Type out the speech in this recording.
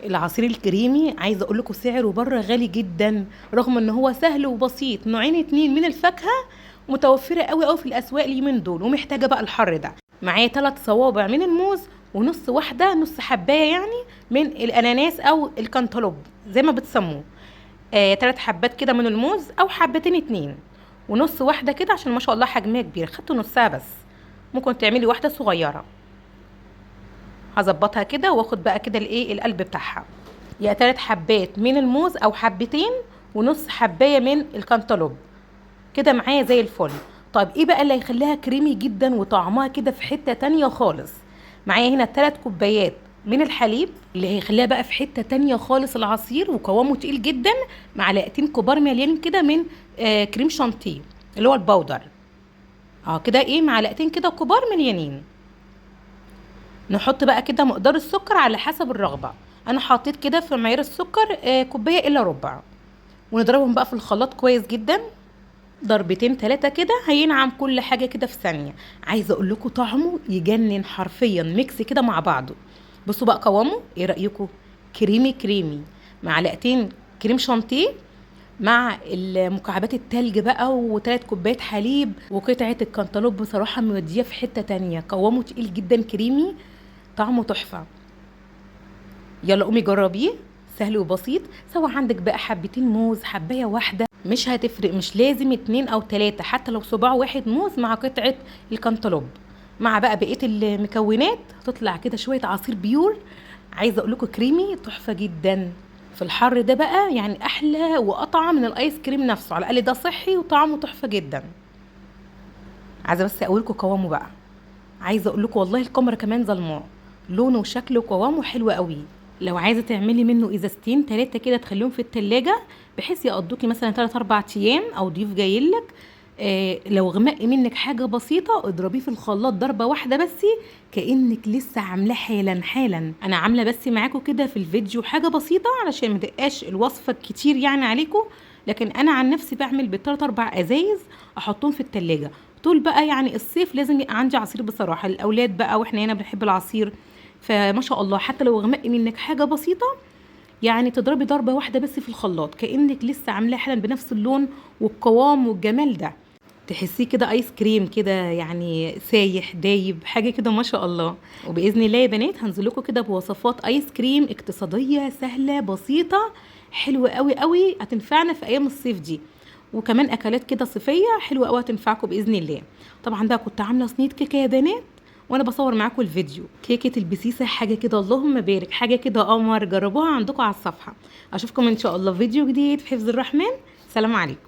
العصير الكريمي عايزه اقول لكم سعره بره غالي جدا، رغم ان هو سهل وبسيط، نوعين 2 من الفاكهة متوفرة قوي قوي في الاسواق اليومين دول، ومحتاجة بقى الحر ده. معايا 3 صوابع من الموز ونص واحدة، نص حبايه يعني من الاناناس او الكنتالوب زي ما بتسموه. 3 حبات كده من الموز او حبتين 2 ونص واحدة كده، عشان ما شاء الله حجمها كبير، خدت نصها بس، ممكن تعملي واحدة صغيرة. هظبطها كده واخد بقى كده الايه القلب بتاعها. يا 3 حبات من الموز او حبتين ونص حبايه من الكنتالوب كده معايا زي الفل. طيب ايه بقى اللي هيخليها كريمي جدا وطعمها كده في حتة تانية خالص؟ معايا هنا 3 كوبايات من الحليب اللي هيخليها بقى في حتة تانية خالص العصير، وقوامه تقيل جدا. معلقتين كبار مليانين كده من كريم شانتيه اللي هو البودر، كده ايه معلقتين كده كبار مليانين. نحط بقى كده مقدار السكر على حسب الرغبة، انا حطيت كده في معيار السكر كوباية الا ربع، ونضربهم بقى في الخلاط كويس جدا ضربتين 3 كده، هينعم كل حاجة كده في ثانية. عايزه اقول لكم طعمه يجنن حرفيا، mix كده مع بعضه. بصوا بقى قوامه ايه رايكم؟ كريمي كريمي. معلقتين كريم شانتيه مع المكعبات التلج بقى، وتلات كوبايات حليب، وقطعه الكنتالوب بصراحة موديه في حتة تانية. قوامه تقيل جدا كريمي، طعمه تحفة. يلا قومي جربيه، سهل وبسيط. سواء عندك بقى حبتين موز، حبايه واحدة، مش هتفرق، مش لازم 2 أو 3، حتى لو صباع واحد موز مع قطعه الكنتالوب مع بقى بقية المكونات، هتطلع كده شوية عصير pure. عايزه اقول لكم كريمي تحفة جدا في الحر ده بقى، يعني احلى واطعم من الايس كريم نفسه، على الاقل ده صحي وطعمه تحفة جدا. عايزه بس اقول لكم قوامه بقى، عايزه اقول لكم والله الكاميرا كمان ظلماه، لونه وشكله وقوامه حلو قوي. لو عايزه تعملي منه ازازتين 3 كده تخليهم في التلاجة بحيث يقضوكي مثلا 3 4 ايام او ضيف جايلك، لو غمق منك حاجة بسيطة اضربيه في الخلاط ضربه واحدة بس، كانك لسه عاملاه حالا حالا. انا عامله بس معاكم كده في الفيديو حاجة بسيطة علشان ما تبقاش الوصفة كتير يعني عليكم، لكن انا عن نفسي بعمل بالتلات 4 ازايز احطهم في التلاجة طول بقى يعني الصيف. لازم يبقى عندي عصير بصراحة، الاولاد بقى واحنا هنا بنحب العصير، فما شاء الله حتى لو غمق منك حاجة بسيطة يعني تضربي ضربه واحدة بس في الخلاط كانك لسه عاملاه حالا بنفس اللون والقوام والجمال ده، تحسيه كده ايس كريم كده يعني سايح دايب حاجة كده ما شاء الله. وباذن الله يا بنات هنزل لكم كده بوصفات ايس كريم اقتصادية سهلة بسيطة حلوة قوي قوي، هتنفعنا في ايام الصيف دي، وكمان اكلات كده صيفية حلوة قوي هتنفعكم باذن الله. طبعا بقى كنت عامله صينية كيكة يا بنات وانا بصور معاكم الفيديو، كيكة البسيسه حاجة كده اللهم بارك، حاجة كده قمر، جربوها عندكم على الصفحة. اشوفكم ان شاء الله في فيديو جديد في حفظ الرحمن. سلام عليكم.